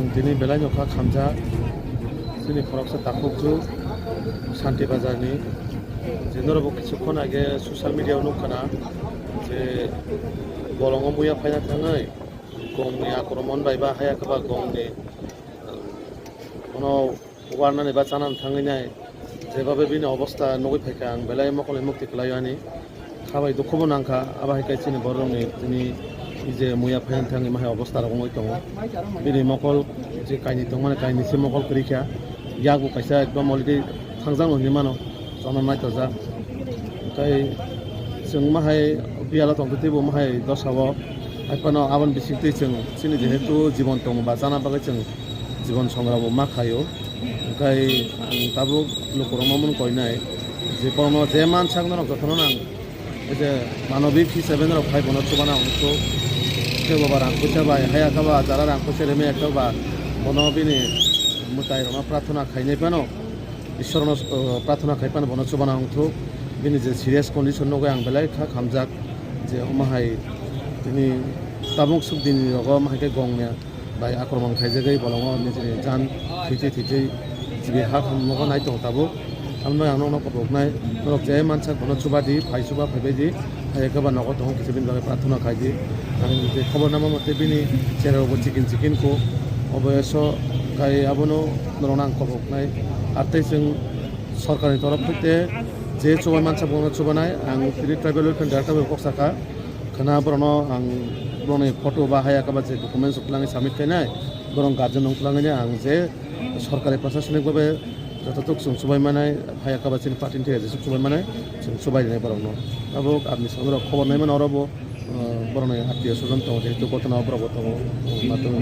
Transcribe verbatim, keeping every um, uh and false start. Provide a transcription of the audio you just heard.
Tini belai no kha khamjak chini khoroksa takhukjwk Santi Bazar ni, je norok bo kisu khon age social media o nukha na je bolongo muya phaina thangwi gongni akromon bai ba haya khe ba gongni, uh, bono warnani ba chanani thangwi nai jebabe bini obostha nugwi phaikha ang belai mokol ni mukti kwlai ani. Khabai dukhubo nangkha, abo hai khe chini borokni tini je muya phaina thangwi mahai obostha rok wngwi tongo. Bini mokol je kainwi tongmani kainwi se mokol kwrwi kha, yakbo kaisa ekdom already thangjak no hinwi mano, chwngno naithokjak. Tei chwng mahai biyalo tongtwi teibo mahai dosao, hai phano aboni bisingtwi chwng chini jehetu jibon tongo ba chana bagwi chwng jibon songramo ma khaio. Hwnkhe ang tabuk lukurokno mung koinai je borokno je mansak norok jotono nang, ei je manobik hisabe norok phai bono chubana ongthok. Kebo ba rang puisa bai haya khe ba jara rang puisa rimai khe ba bono bini mwtai rokno prarthana khainai phano, Ishwarno, uh, prarthana khai phano bono chubana ongthok. Bini je serious condition nugwi ang belai kha khamjak je omo hai tini tabuk suk dini rogo omo hai khe gongni bai akromon khaijagwi bolongo nijini jan thwitwi thwitwi jibi ha khamnago nai tongo tabuk. Tamni bagwi ang nokno koproknai, norok je mansak bono chubadi, phai chuba phaibaidi, hai khe ba nogo tongo kisa bini bagwi prarthana khaidi. Ang je khobor nangma mote bini cherairokbo chikin chikin kho, obo eso khai abono norokno ang koproknai. Ar tei chwng sorkarni torof thwite je chubai mansak bono chubanai, ang tini tribal welfare director bai kok sakha. Khwna borokno ang borokni photo ba haya khe ba je documents rok twlangwi submit khainai, borok guardian rok twlangwi ang je sorkari prasasonik babe jototok chwng chubai manai, haya khe ba chini party ni thai jesuk chubai manai, chwng chubai rinai borokno. Tabuk aboni salo rok khobor nai mano oro bo, uh, borokni attiyo swajon tongo, jehetu gotona o borok bo tongo, ma tongo.